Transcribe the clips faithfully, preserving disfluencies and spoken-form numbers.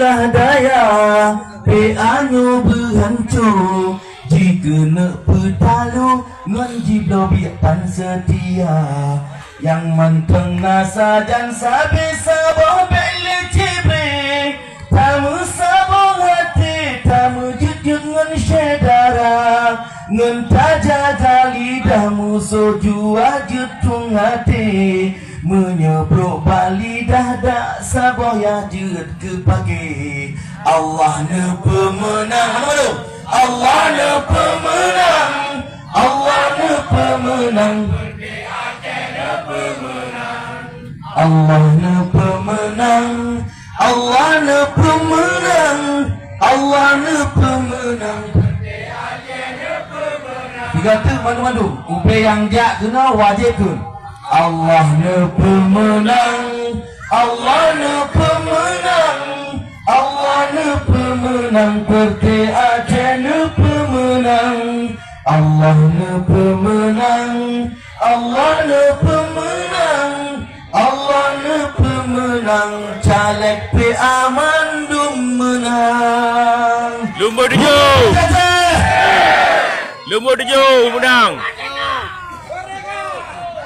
Daya P A nyoe beuhanco, jikeuneuk peutaloe ngon jibloe biek tan seutia. Nyang mantong na sajan sabe saboh bék lé cibre, tameusaboh até, tameujeuet-jeuet ngon syedara. Ngon tajaga lidah musoh jua jeuet tueng até. Meunyoe brok bak lidah dak saboh yah jeuet keu pagée. Allah neupeumeunang. Hana malu. Allah neupeumeunang. Allah neupeumeunang. Allah neupeumeunang. Allah neupeumeunang. Allah neupeumeunang. Tiga teuk mandum-mandum. Ubé nyang jak keunoe wajéb kheun. Allah neupeumeunang. Allah neupeumeunang. Allah neupeumeunang. Peureute Aceh neupeumeunang. Allah neupeumeunang. Allah neupeumeunang. Allah neupeumeunang. Caleg P A mandum meunang. Lumbôi tujoh. Lumbôi tujoh meunang.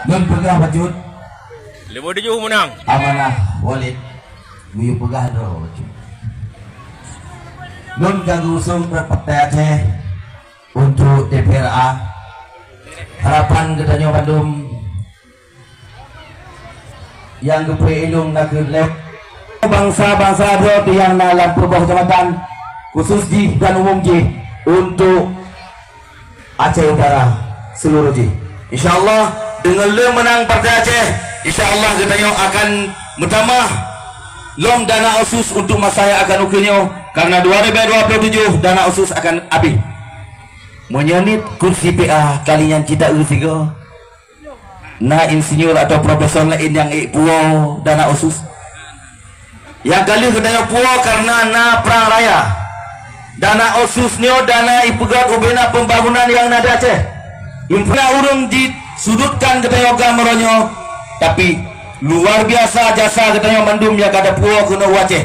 Lôn peugah bacut. Lumbôi tujoh meunang. Amanah Walid. Geuyue peugah droe bacut. Lôn ka geuusung Partai Aceh untuk D P R A. Harapan geutanyoe bandum nyang geupeu ilung na keuh lé bansa-bansa droe nyang na lam peuboh keucamatan, khusus jih dan umum jih untuk Aceh Utara seluruh jih. Insya Allah, deungon lé meunang Partai Aceh, insya Allah geutanyoe akan meutamah lom dana otsus untuk masa nyang akan ukeue nyoe, karena dua ribu dua puluh tujuh dana otsus akan habéh. Meunyoe niet kursi P A kali nyan cit taeu sigoe, na insinyur atau profesor laén nyang ék puwoe dana otsus. Nyang ka lheueh geutanyoe puwoe karena na prang raya. Dana otsus nyoe dana ipeugöt ubena pembangunan nyang na di Aceh. Impuna ureuëng jisudutkan geutanyoe gam uroe nyoe, tapi luar biasa jasa geutanyoe mandum nyang ka tapuwoe keunoe u Aceh.